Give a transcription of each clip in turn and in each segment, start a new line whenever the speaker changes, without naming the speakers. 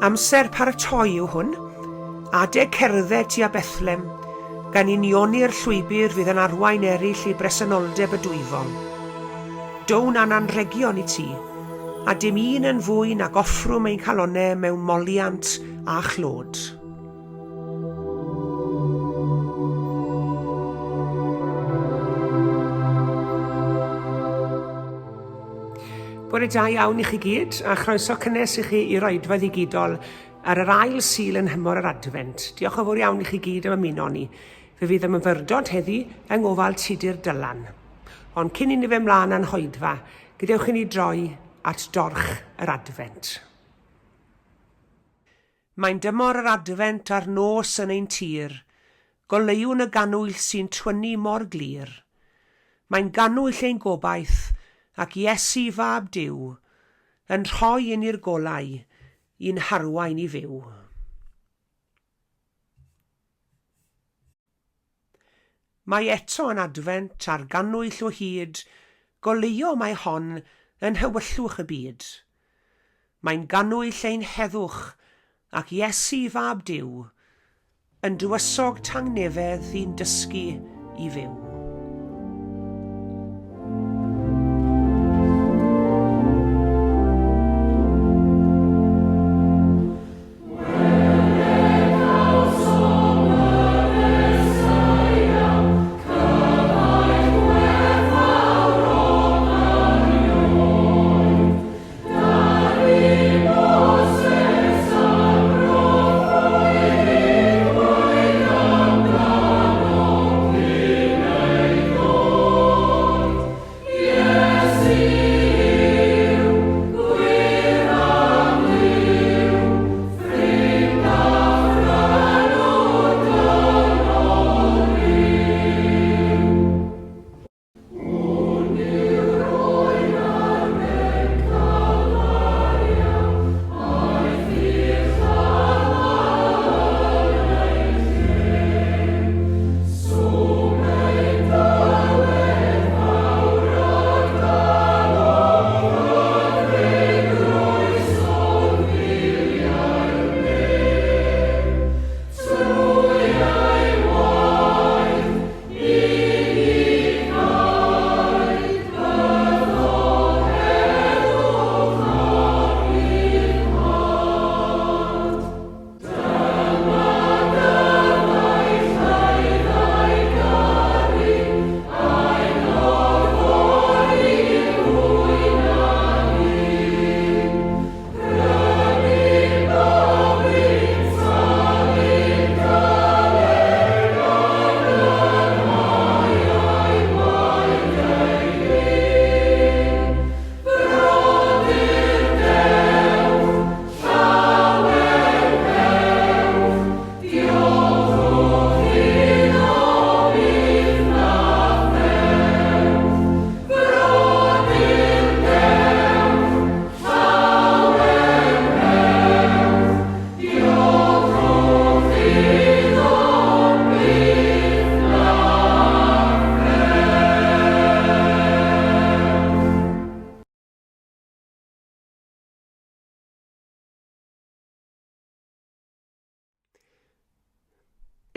Amser paratoi yw hwn, adeg cerdded tua Bethlem, gan unioni'r llwybr fydd yn arwain eraill i bresenoldeb y dwyfol. Down â'n anrhegion i ti, a dim un yn fwy nag offrwm ein calonnau mewn moliant a chlod. Bore da iawn i chi gyd, a chroeso cynnes i chi i'r oedfa ddigidol ar yr ail Sul yn nhymor yr Adfent. Diolch yn fawr iawn i chi gyd am ymuno ni. Fe fydd y myfyrdod heddi yng ngofal Tudur Dylan. Ond cyn i ni fe mlaen â'n hoedfa, gadewch i ni droi at dorch yr Adfent. Mae'n dymor yr Adfent a'r nos yn ein tir, Goleuwn y gannwyll sy'n twynnu mor glir. Mae'n gannwyll ein gobaith, ac Iesu Fab Duw, Yn rhoi inni'r golau i'n harwain i fyw. Mae eto yn Adfent a'r gannwyll o hyd, goleuo mae hon yn nhywyllwch y byd. Mae'n gannwyll ein heddwch, ac Iesu Fab Duw, yn dywysog tangnefedd i'n dysgu i fyw.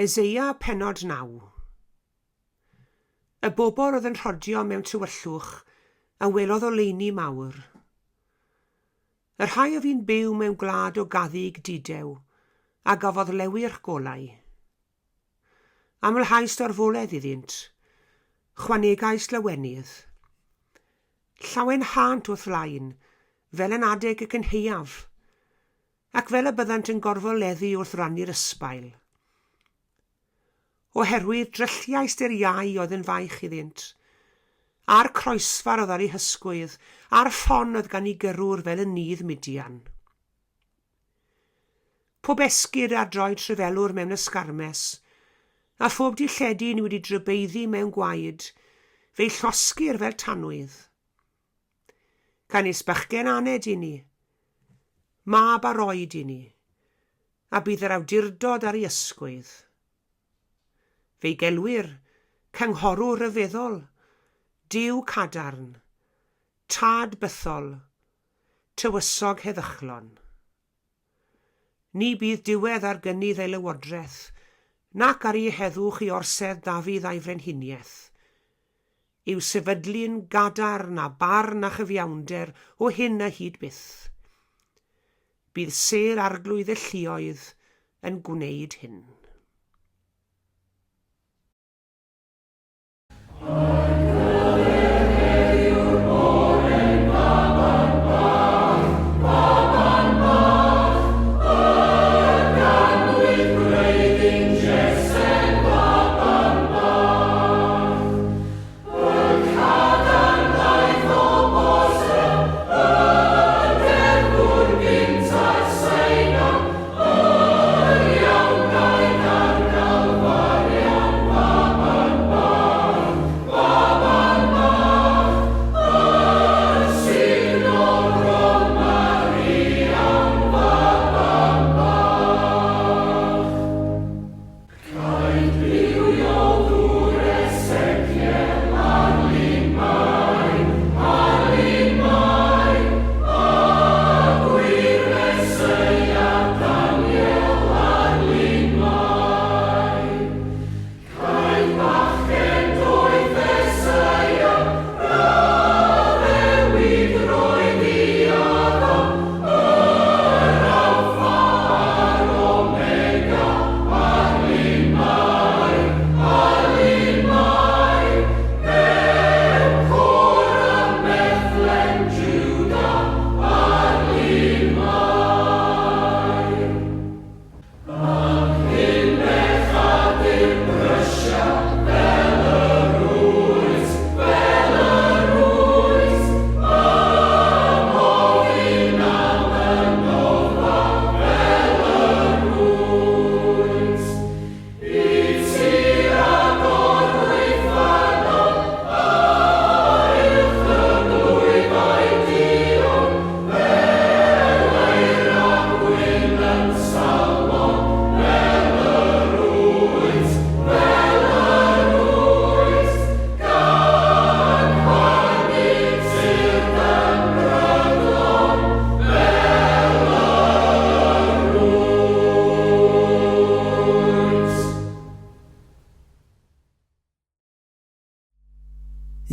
Eseia pennod 9. Y bobl oedd yn rhodio mewn tywyllwch a welodd oleuni mawr. Y rhai a fu'n byw mewn gwlad o gaddug dudew a gafodd lewyrch golau. Amlhaist orfoledd iddynt, chwanegaist lawenydd. Llawenhânt wrth flaen, fel yn adeg y cynhaeaf, ac fel y byddant yn gorfoleddu wrth rannu'r ysbail. Oherwydd drylliaist i'r iau oedd yn faich iddynt, a'r croesfar oedd ar eu hysgwydd, a'r ffon oedd gan eu gyrrwr fel yn nydd Midian. Pob esgid ar droed rhyfelwr mewn ysgarmes, a phob dilledyn wedi drybeiddi mewn gwaed, fe'i llosgir fel tanwydd. Canys bachgen aned i ni, mab a roed i ni, a bydd yr awdurdod ar ei ysgwydd. Fe'i gelwir Cynghorwr Rhyfeddol, Duw Cadarn, Tad Bythol, Tywysog Heddychlon. Ni bydd diwedd ar gynnydd ei lywodraeth, nac ar ei heddwch i orsedd Dafydd a'i frenhiniaeth. I'w sefydlu'n gadarn a barn a chyfiawnder o hyn a hyd byth. Bydd sêr Arglwydd y Lluoedd yn gwneud hyn.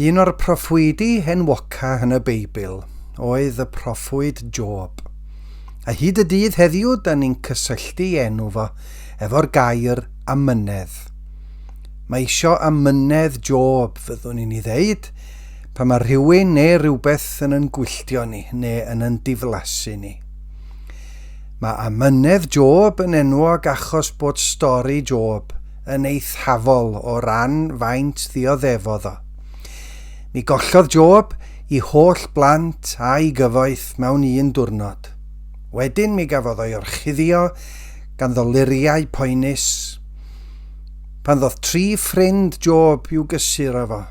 Un o'r proffwydi enwoca yn y Beibl oedd y proffwyd Job. A hyd y dydd heddiw, da ni'n cysylltu enw fo efo'r gair amynedd. Mae isio amynedd Job, fyddwn i'n ei ddeud, pan mae rhywun neu rhywbeth yn yn gwylltio ni neu yn yn diflasu ni. Mae amynedd Job yn enwog achos bod stori Job yn eithafol o ran faint ddioddefodd o. Mi gollodd Job i holl blant a'i gyfoeth mewn un diwrnod. Wedyn mi gafodd o'i orchuddio gan ddoluriau poenus. Pan ddoth tri ffrind Job i'w gysuro fo,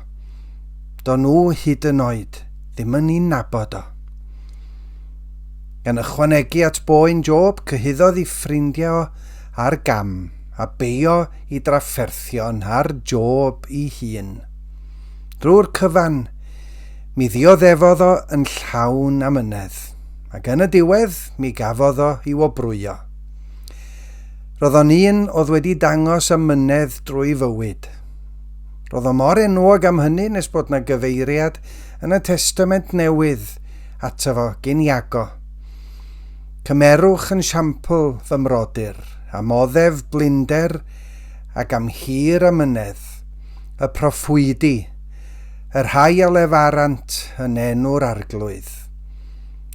do nhw hyd yn oed ddim yn ei nabod o. Gan ychwanegu at boen Job, cyhuddodd i ffrindiau o ar gam a beio i drafferthion ar Job i hun. Drwy'r cyfan, mi ddioddefodd o yn llawn amynedd, ac yn y diwedd mi gafodd o i wobrwyo. Roedd o'n un oedd wedi dangos amynedd drwy fywyd. Roedd o mor enwog am hynny nes bod 'na gyfeiriad yn y Testament Newydd ato fo gyn Iago. Cymerwch yn siampl, fy mrodyr, am oddef blinder ac am hir amynedd, y proffwydi, y rhai a lefarant yn enw'r Arglwydd.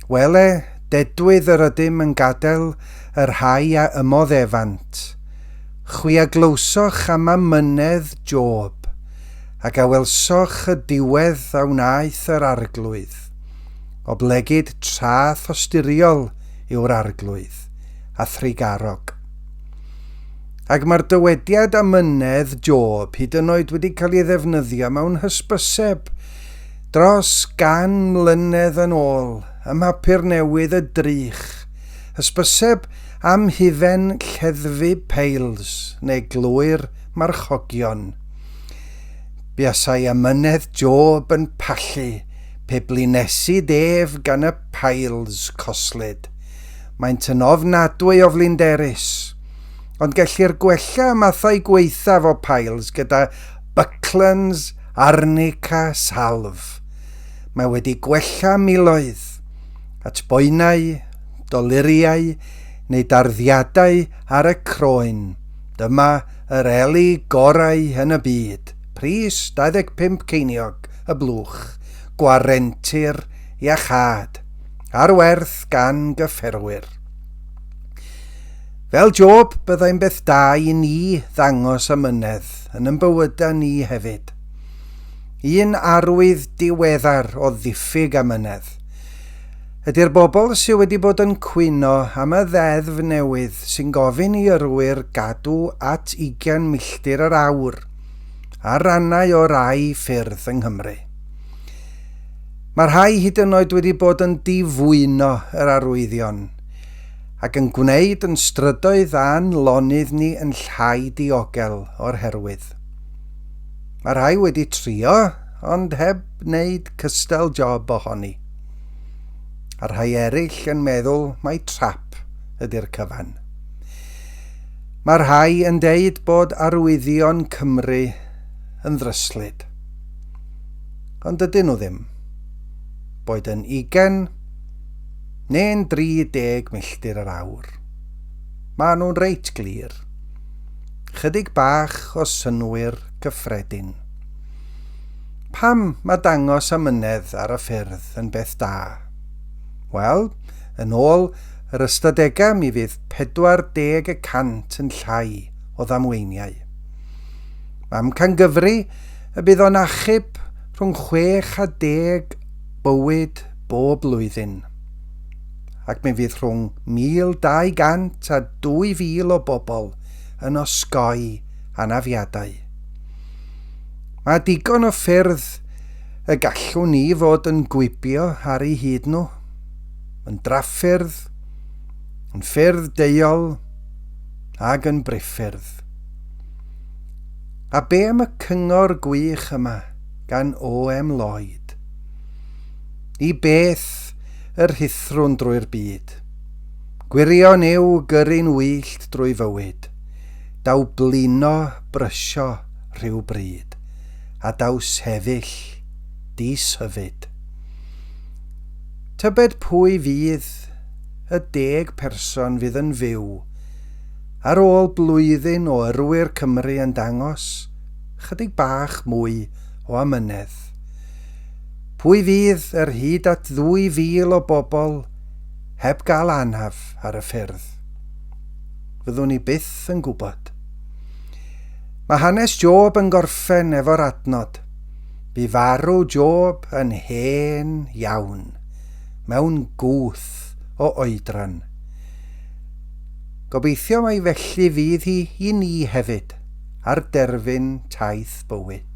Wele, dedwydd yr ydym yn gadael y rhai a ymoddefant. Chwi a glywsoch am amynedd Job, ac a welsoch y diwedd a wnaeth yr Arglwydd, oblegid tra thosturiol yw'r Arglwydd, a thrugarog. Ac mae'r dywediad amynedd Job hyd yn oed wedi cael ei ddefnyddio mewn hysbyseb dros gan mlynedd yn ôl ym mhapur newydd Y Drych, hysbyseb am hufen lleddfu peils neu glwy'r marchogion. Buasai amynedd Job yn pallu pe blinesid ef gan y peils coslyd. Maent yn ofnadwy o flinderus. Ond gellir gwella y mathau gwaethaf o piles gyda Bucklands Arnica Salve. Mae wedi gwella miloedd. At boenau, doluriau neu darddiadau ar y croen, dyma yr eli gorau yn y byd. Pris 25 ceiniog y blwch, gwarentir iachâd, ar werth gan gyfferwyr. Fel Job, byddai'n beth da i ni ddangos amynedd yn yn bywydau ni hefyd. Un arwydd diweddar o ddiffyg amynedd ydy'r bobl sydd wedi bod yn cwyno am y ddeddf newydd sy'n gofyn i yrwyr gadw at ugain milltir yr awr ar rannau o rai ffyrdd yng Nghymru. Mae rhai hyd yn oed wedi bod yn difwyno yr arwyddion ac yn gwneud yn strydoedd a'n lonydd ni yn llai diogel o'r herwydd. Mae rhai wedi trio, ond heb wneud cystal job ohoni. A rhai eraill yn meddwl mai trap ydy'r cyfan. Mae rhai yn deud bod arwyddion Cymru yn ddryslyd. Ond dydyn nhw ddim. Boed yn ugain neu'n 30 milltir yr awr. Maen nhw'n reit glir. Chydig bach o synnwyr cyffredin. Pam mae dangos amynedd ar y ffyrdd yn beth da? Wel, yn ôl yr ystadegau mi fydd 40 y cant yn llai o ddamweiniau. Mae amcangyfri y bydd o'n achub rhwng 6 a 10 bywyd bob blwyddyn. Ac mi fydd rhwng 1,200 a 2,000 o bobl yn osgoi anafiadau. Mae digon o ffyrdd y gallwn ni fod yn gwibio ar eu hyd nhw, yn draffyrdd, yn ffyrdd deuol ac yn briffyrdd. A be am y cyngor gwych yma gan O.M. Lloyd? I beth y rhuthrwn drwy'r byd. Gwirion yw gyrru'n wyllt drwy fywyd. Daw blino brysio rhyw bryd, a daw sefyll disyfyd. Tybed pwy fydd y deg person fydd yn fyw ar ôl blwyddyn o yrwyr Cymru yn dangos chydig bach mwy o amynedd? Pwy fydd yr hyd at 2,000 o bobl heb gael anaf ar y ffyrdd? Fyddwn ni byth yn gwybod. Mae hanes Job yn gorffen efo'r adnod. Bu farw Job yn hen iawn, mewn gwth o oedran. Gobeithio mai felly fydd hi i ni hefyd, ar derfyn taith bywyd.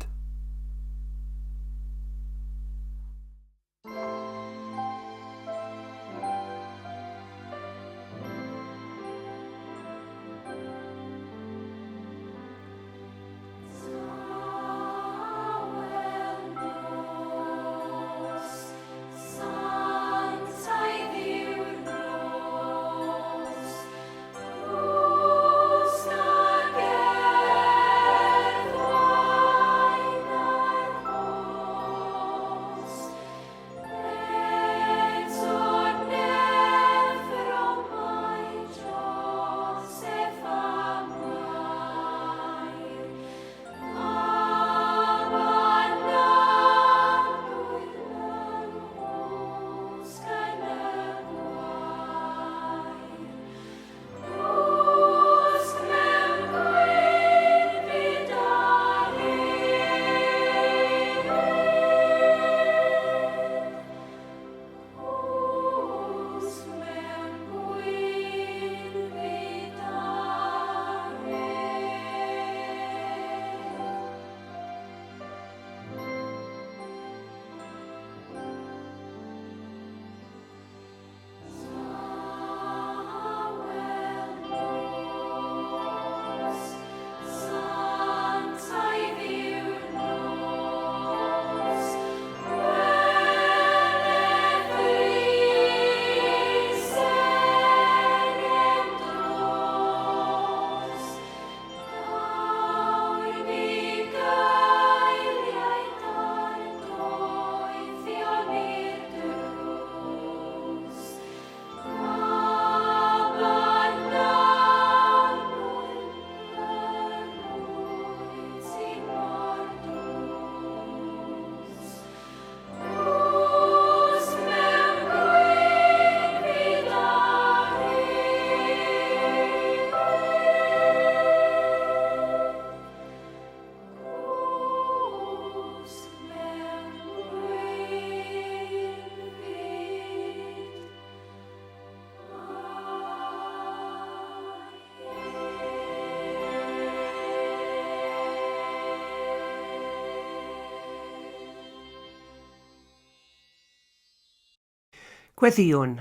Gweddïwn.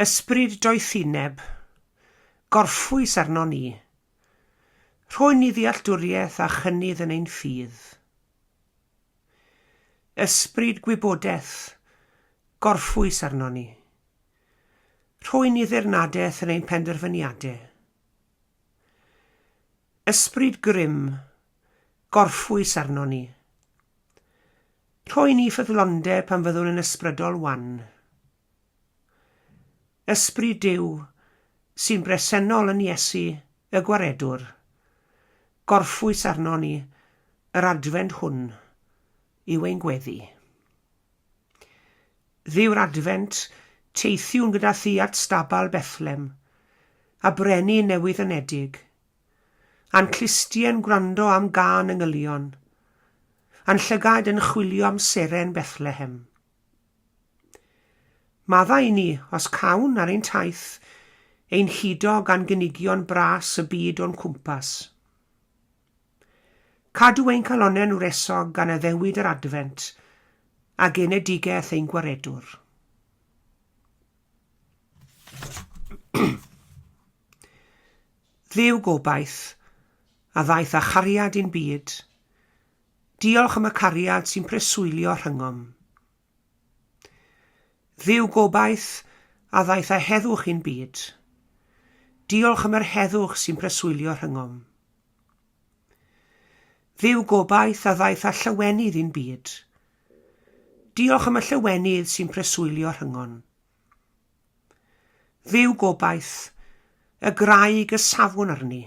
Ysbryd doethineb, gorffwys arnon ni. Rhoi ni ddealltwriaeth a chynnydd yn ein ffydd. Ysbryd gwybodaeth, gorffwys arnon ni. Rhoi ni ddirnadaeth yn ein penderfyniadau. Ysbryd grym, gorffwys arnon ni. Rhoi ni ffyddlondeb pan fyddwn yn ysbrydol wan. Ysbryd Duw, sy'n bresennol yn Iesu, y Gwaredwr, gorffwys arnon ni yr Adfent hwn yw ein gweddi. Dduw'r Adfent, teithiwn gyda thi at stabal Bethlem, a brenin newydd-anedig, A'n clustie'n gwrando am gân angylion, A'n llygaid yn chwilio am seren Bethlehem. Maddau i ni, os cawn, ar ein taith, Ein hudo gan gynigion bras y byd o'n cwmpas. Cadw ein calonnau'n wresog gan addewid yr Adfent a genedigaeth ein Gwaredwr. Dduw gobaith, a ddaeth â chariad i'n byd, diolch am y cariad sy'n preswylio rhyngom. Dduw gobaith, a ddaeth â heddwch i'n byd, diolch am yr heddwch sy'n preswylio rhyngom. Dduw gobaith, a ddaeth â llawenydd i'n byd, diolch am y llawenydd sy'n preswylio rhyngon. Dduw gobaith, y graig y safwn arni.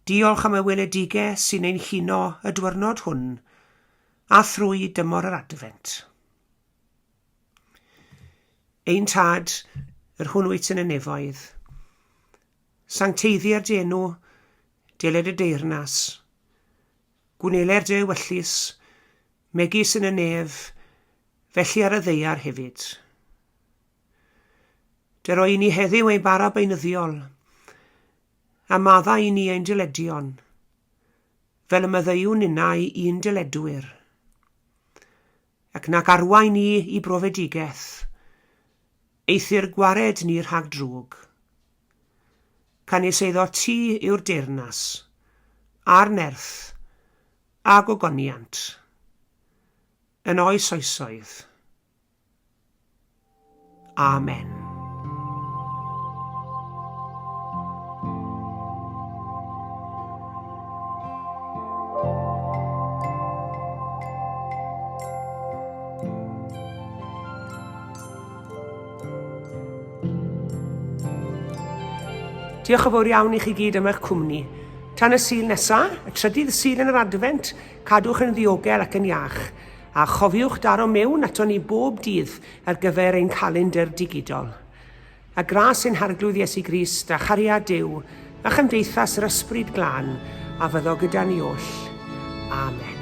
Diolch am y weledigaeth sy'n ein huno y dwyrnod hwn a thrwy dymor yr Adfent. Ein Tad, yr hwn wyt yn y nefoedd, sancteiddier dy enw, deled y deyrnas, gwneler dy ewyllys, megis yn y nef, felly ar y ddaear hefyd. Dero i ni heddiw ein bara beunyddiol, a maddau i ni ein dyledion, fel y maddeuwn ninnau i'n dyledwyr. Ac nac arwain ni i brofedigaeth, eithr gwared ni rhag drwg. Canys eiddo ti yw'r deyrnas, a'r nerth, a gogoniant, yn oes oesoedd. Amen. Diolch yn fawr iawn i chi gyd am eich cwmni. Tan y Sul nesa, y trydydd Sul yn yr Adfent, cadwch yn ddiogel ac yn iach. A chofiwch daro mewn aton ni bob dydd ar gyfer ein calendr digidol. A gras ein Harglwydd Iesu Grist a chariad Duw a chymdeithas yr Ysbryd Glân a fyddo gyda ni oll. Amen.